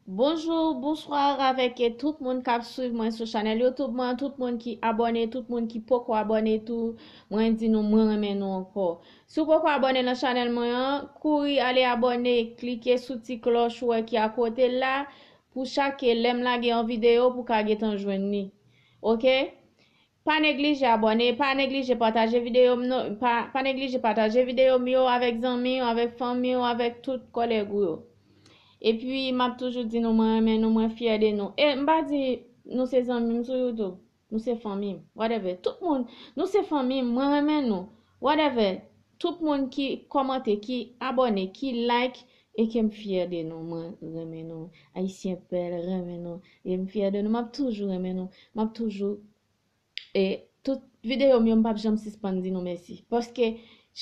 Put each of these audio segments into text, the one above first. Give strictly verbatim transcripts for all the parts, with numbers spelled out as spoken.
Bonjou, bonswa avèk tout moun k ap swiv mwen sou chanèl YouTube mwen, tout moun ki abòne, tout moun ki poko abòne tou, mwen di nou mwen renmen nou ankò. Si w poko abòne nan chanèl mwen an, kouri ale abòne, klike sou ti klòch ou wè ki akote l la, pou chak lè m lage yon videyo pou w ka gentan jwenn li. Oke? Pa neglije abòne, pa neglije pataje videyo m non, pa, pa neglije pataje videyo m yo avèk zanmi w, avèk fanmi w, avèk tout kòlèg ou yo. Epi, m ap toujou di nou mwen renmen nou, mwen fyè de nou. E m pa di nou se zanmi m sou YouTube, nou se fanmi m, whatever. Tout moun, nou se fanmi m, mwen renmen nou, whatever. Tout moun ki kòmante, ki abòne, ki like, e ke m fyè de nou, mwen renmen nou. Ayisyen pèl renmen nou, e m fyè de nou, m ap toujou renmen nou, m ap toujou E tout videyo m yo, m p ap janm sispann di nou mèsi. Paske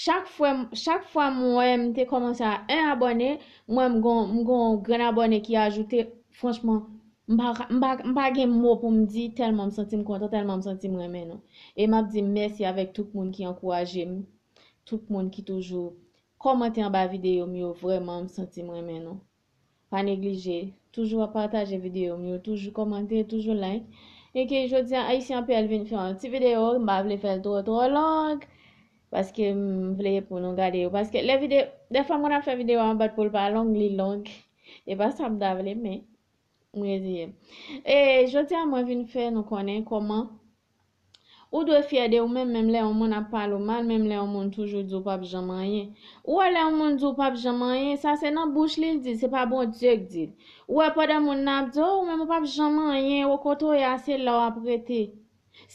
chak fwa, chak fwa m wè m te kòmanse a en abòne, m wè m gon, m gon grenn abòne ki ajoute, franchman, m pa, m pa, m pa gen mo pou m di tèlman m santi m kontan, tèlman m santi m renmen nou. E m ap di mèsi avèk tout moun ki ankouraje m, tout moun ki toujou kòmante anba videyo m yo, vrèman, m santi m renmen nou. Pa neglije, toujou ap pataje videyo m yo, toujou kòmante, toujou like. E ke jodi a, Ayisyen Anpèl vin fè yon ti videyo, m pa vle fè l twò, twò long, paske m vle pou nou gade yo. Paske lè videyo, dèfwa mwen ap fè videyo an bat pou l pa long, li long. E pa sa m ta vle, men m reziye m. E jodi a, mwen vin fè nou konnen kòman Ou dwe fyè de ou menm, menm lè yon moun ap pale w mal, menm lè yon moun toujou di w p ap janm anyen. Ou wè lè yon moun di w p ap janm anyen, sa se nan bouch li l di l, se pa Bondye k di l. Ou wè pandan moun nan ap di w, ou menm ou p ap janm anyen, ou kote w ye a, se la w ap rete.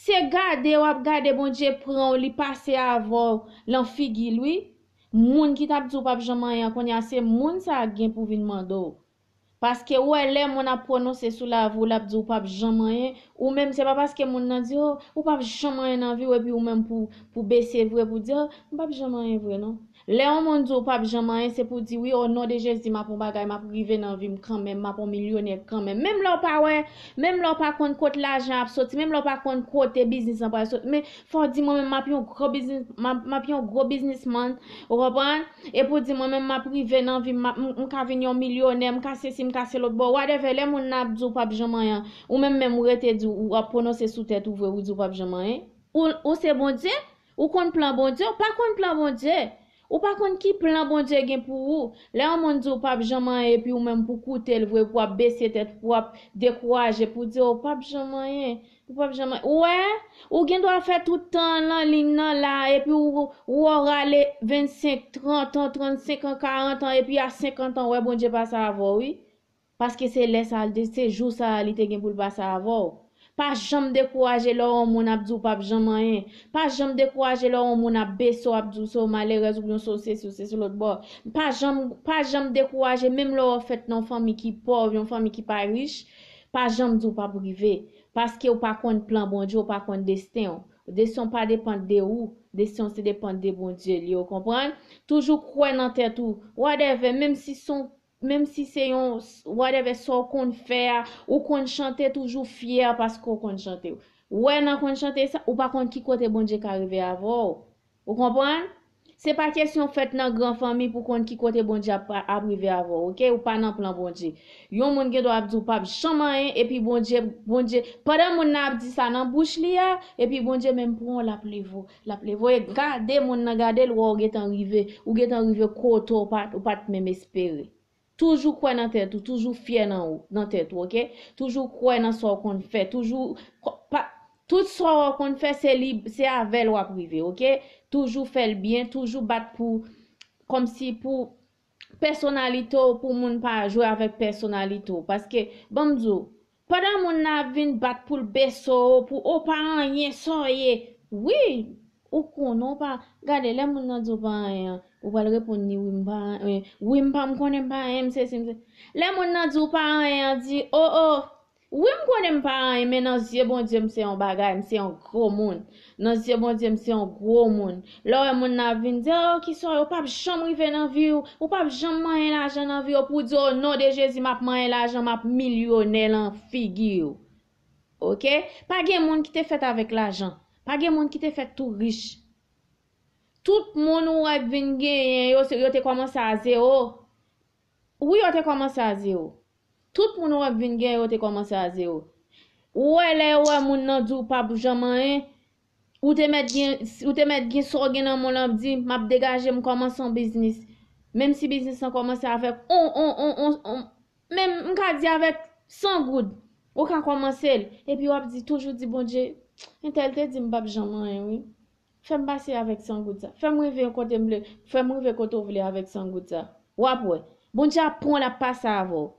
Se gade w ap gade Bondye pran w, li pase avè w lan figi l, wi. Moun ki t ap di w p ap janm anyen an, kounye a se moun sa a k gen pou vin mande w. Paske ou wè lè moun ap pwononse sou lavi w, l ap di w p ap janm anyen, ou menm se pa paske moun nan di, o, ou p ap janm anyen nan vi w, epi ou menm pou, pou bese vre, pou di, o, m p ap janm anyen vre non. Lè yon moun di w p ap janm anyen, se pou di, wi, o non de Jezi, m ap yon bagay, m ap rive nan vi m kanmenm, m ap yon milyonè kanmenm. Menm lè w pa wè, menm lè w pa konn kot lajan ap soti, menm lè w pa konn kote biznis lan pral soti, men fò w di, mwen menm, m ap yon gwo biznis, m ap, m ap yon gwo biznismann, ou konprann? Epi w di, mwen menm, m ap rive nan vi m, m ap, m, m ka vin yon milyonè, m ka sesi, m ka se lòt bò, whatever, lè moun nan ap di w p ap janm anyen, ou menm menm ou rete di w, w ap pwononse sou tèt ou vre, ou di w p ap janm anyen. Ou, ou se Bondye? Ou konn plan Bondye? Ou pa konn plan Bondye. Ou pa konn ki plan Bondye gen pou ou. Lè yon moun di w p ap janm anyen, epi ou menm pou koute l vre, pou w ap bese tèt, pou w ap dekouraje, pou w di, o, p ap janm anyen. Ou p ap janm, ou wè, ou gen dwa fè tout tan an nan liy nan la, epi ou, ou wè w rale vennsenk, trant an, trannsenk an, karant an, epi a senkant an, ou wè Bondye pase avè w, wi. Paske se lè sa a, se jou sa a, li te gen pou l pase avè w. Pa janm dekouraje lè w wè yon moun ap di w p ap janm anyen. Pa janm dekouraje lè w wè yon moun ap bese w, ap di w se yon malerèz oubyen se yon sesi, se yon lòt bò. Pa janm, pa janm dekouraje, menm lè w fèt nan yon fanmi ki pòv, yon fanmi ki pa rich, pa janm di w p ap rive. Paske ou pa konn plan Bondye, ou pa konn desten w. Desten w pa depann de ou, desten w se depann de Bondye li, ou konprann? Toujou kwè nan tèt ou. Whatever, menm si se yon, menm si se yon, whatever, sa w konn fè a, ou konn chante, toujou fyè paske w konn chante. Wè nan konn chante sa, ou pa konn ki kote Bondye ka rive avè w. Ou konprann? Se pa kesyon fèt nan gran fanmi pou konn ki kote Bondye ap, ap rive avè w, oke? Ou pa nan plan Bondye. Yon moun gen dwa ap di w p ap janm anyen, epi Bondye, Bondye, pandan moun nan ap di sa nan bouch li a, epi Bondye menm pran w, l ap leve w, l ap leve w. E gade moun nan, gade l wè w gentan rive, ou gentan rive kote w pa, ou pa t menm espere. Toujou kwè nan tèt ou, toujou fyè nan ou, nan tèt ou, oke? Toujou kwè nan sa w konn fè, toujou, pa, tout sa w konn fè, se li, se avè l w ap rive, oke? Toujou fè l byen, toujou bat pou, kòmsi pou pèsonalite w, pou moun pa jwe avèk pèsonalite w. Paske, ban m di w, pandan moun nan ap vin bat pou l bese w, pou, o, pa anyen, sa w ye. Wi, ou konnen w pa, gade, lè moun nan di w pa anyen an, ou pral reponn li, wi, m pa anyen, wi, m pa, m konnen m pa anyen, m sesi, m se. Lè moun nan di w pa anyen an, di, o, o, wi, m konnen m pa anyen, men nan zye Bondye, m se yon bagay, m se yon gwo moun. Nan zye Bondye, m se yon gwo moun. Lè w wè moun nan ap vin di, o, ki sa w ye, ou p ap janm rive nan vi w, ou p ap janm manyen lajan nan vi w, pou w di, o non de Jezi, m ap manyen lajan, m ap milyonè lan figi w. Oke? Pa gen moun ki te fèt avèk lajan. Pa gen moun ki te fèt tou rich. Tout moun ou wè k vin genyen yo, se, yo te kòmanse a zewo. Wi, yo te kòmanse a zewo. Tout moun ou wè k vin gen yo te kòmanse a zewo. Ou wè lè yo wè moun nan di w p ap janm anyen, ou te mèt gen, ou te mèt gen sa w gen nan men w lan ap di, "M ap degaje m kòmanse yon biznis." Menm si biznis lan kòmanse avèk on, on, on, on, on, menm m ka di avèk san goud, ou ka kòmanse l. Epi w ap di, toujou di Bondye, "Entèl te di m p ap janm anyen, wi. Fè m pase avèk san goud sa. Fè m rive kote m vle, fè m rive kote w vle avèk san goud sa." W ap wè. Bondye ap pran w, l ap pase avè w.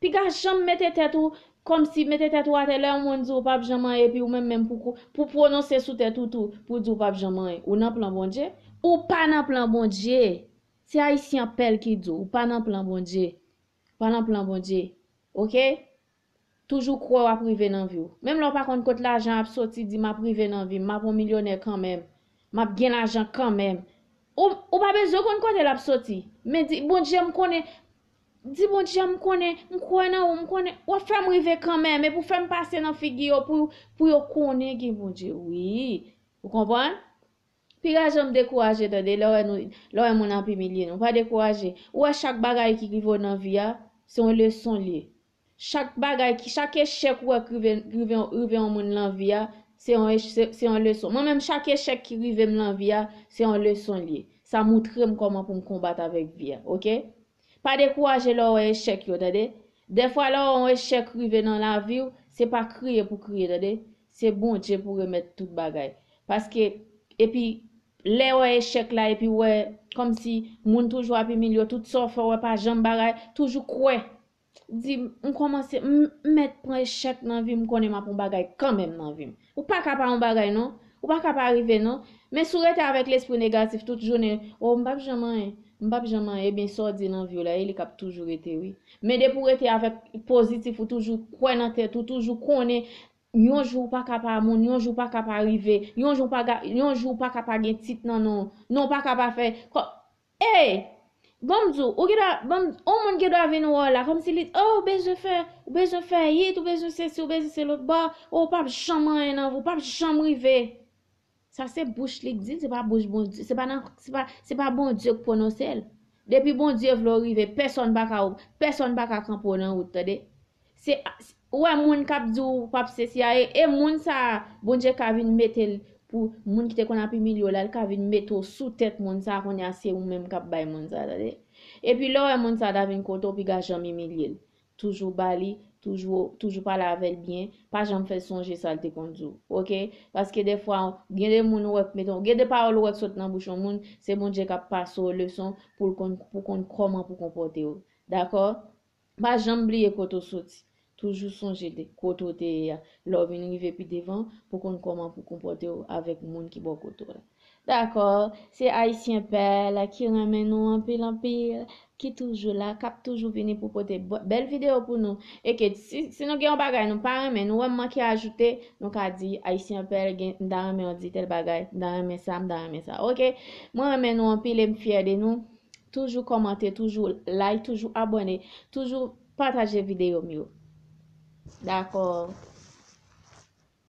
Piga janm mete tèt ou, kòmsi mete tèt ou atè lè yon moun di w p ap janm anyen, epi ou menm menm pou, pou pwononse sou tèt ou tou, pou di w p ap janm anyen. Ou nan plan Bondye? Ou pa nan plan Bondye. Se Ayisyen Pèl ki di w, ou pa nan plan Bondye. Ou pa nan plan Bondye. Oke? Toujou kwè w ap rive nan vi w. Menm lè w pa konn kot lajan ap soti, di, "M ap rive nan vi m, m ap yon milyonè kanmenm. M ap gen lajan kanmenm." Ou, ou pa bezwen konn kote l ap soti. Men di, "Bondye, m konnen, di Bondye, m konnen, m kwè nan ou, m konnen, w ap fè m rive kanmenm, epi w fè m pase nan figi yo pou, pou yo konnen gen Bondye." Wi. Ou konprann? Piga janm dekouraje, tande, lè w wè nou, lè w wè moun ap imilye nou. Pa dekouraje. Ou wè chak bagay ki rive w nan vi a, se yon leson l ye. Chak bagay ki, chak echèk ou wè k rive, rive, rive yon moun nan vi a, se yon, ech- se, se yon leson. Mwen menm, chak echèk ki rive m nan vi a, se yon leson l ye. Sa moutre m kòman pou m konbat avèk vi a, oke? Pa dekouraje lè w wè echèk yo, tande. Dèfwa lè w wè yon echèk rive nan lavi w, se pa kriye pou kriye, tande. Se Bondye pou remèt tout bagay. Paske, epi, lè w wè echèk la, epi w wè, kòmsi moun toujou ap imilye w, tout sa w fè, w wè pa janm bagay, toujou kwè. Di, "M kòmanse, m m mèt pran echèk nan vi m, m konnen m ap yon bagay kanmenm nan vi m." Ou pa ka pa yon bagay, non. Ou pa ka pa rive, non. Men si w rete avèk lespri negatif tout jounen, "O, m p ap janm anyen, m p ap janm anyen," ebyen, sa w di nan vi w la, e li k ap toujou rete, wi. Men depi w rete avèk pozitif, ou toujou kwè nan tèt ou, toujou konnen, yon jou w pa ka pa moun, yon jou w pa ka pa rive, yon jou w pa ga- yon jou w pa ka pa gen tit nan non w, non w pa ka pa fè. Kò- Ey! Ban m di w, ou gen dwa, ban m, yon moun gen dwa vin wè w la, kòmsi li, o, ou bezwen fè, ou bezwen fè it, ou bezwen sesi, ou bezwen se lòt bò, o, ou p ap janm anyen nan vi w, ou p ap janm rive. Sa se bouch li k di l, se pa bouch Bondye, se pa nan, se pa, se pa Bondye k pwononse l. Depi Bondye vle w rive, pèsonn pa ka, pèsonn pa ka kanpe w nan wout, tande. Se, ou wè moun k ap di w p ap sesi a, e, e moun sa a, Bondye ka vin mete l pou moun ki te konn ap imilye w la, l ka vin mete w sou tèt moun sa a, kounye a se ou menm k ap bay moun sa a, tande. Epi lè w wè moun sa a ta vin kote w, piga janm imilye l. Toujou ba li, toujou, toujou pale avè l byen, pa janm fè l sonje sa l te konn di w, oke? Paske dèfwa, gen de moun ou wè k mete, gen de pawòl ou wè k sot nan bouch yon moun, se Bondye k ap pase w leson pou l konn, pou konn kòman pou konpòte w. Dakò? Pa janm bliye kote w soti. Toujou sonje de kote w te ye a. Lè w vin rive pi devan, pou konn kòman pou konpòte w avèk moun ki bò kote w la. Dakò, se Ayisyen Pèl ki renmen nou anpil, anpil, ki toujou la, k ap toujou vini pou pote bò- bèl videyo pou nou. E ke si, si nou gen yon bagay nou pa renmen, nou wè m manke ajoute, nou ka di, "Ayisyen Pèl, gen, m ta renmen w di tèl bagay, m ta renmen sa, m ta renmen sa." Oke? Mwen renmen nou anpil e m fyè de nou. Toujou kòmante, toujou like, toujou abòne, toujou pataje videyo m yo. Dakò.